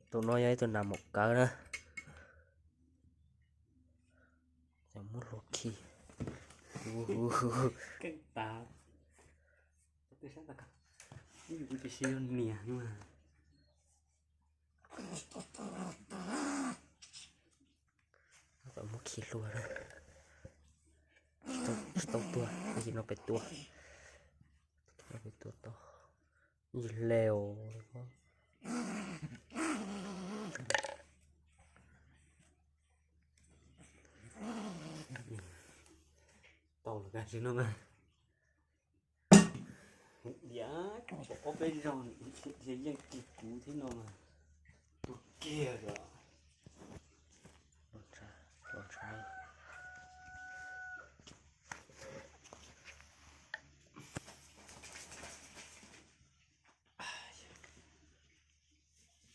Tus no yog ib tug nas maum kawv na. Cov muab hlua khi. Keej tas. Kuv twb sab tas, kuv twb sib nias mas. Muab khi hlua na. Tsis tau tuag, tab sis no pem tua. Pem tua tau. Ib leus. Tau lawm, kag tsis no mas. Diam, pom ob peb zaug thiaj yeej kiag kuv thiab no mas. Tuag kiag lawm.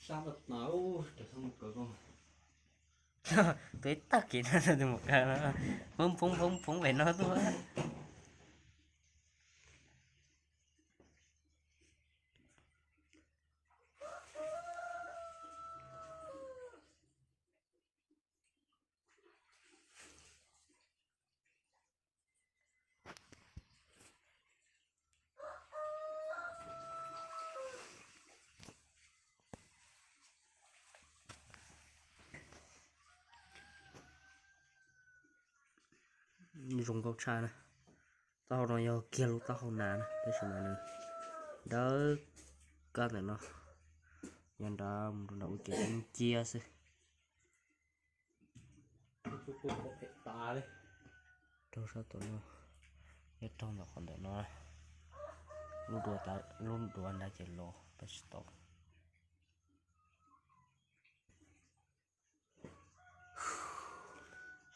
Sab tag tag, tus ib tag kiv no tus maum kawv no, poob poob poob poob pem no tuaj. Zoo nkauj tshaj na. Taub hau no yog kiag lub taub hau nas na, tab sis mas nws dawb kab ntawm no, yog nrad mus rau nram ua ke cia xwb. Raug sab tom no, yog raug ntawm qhov ntawm no, lub duav, lub duav nrad ces los pab tsis tau.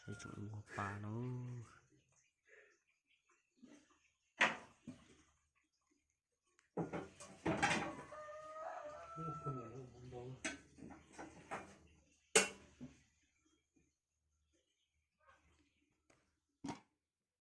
Saib tseem ua pa no.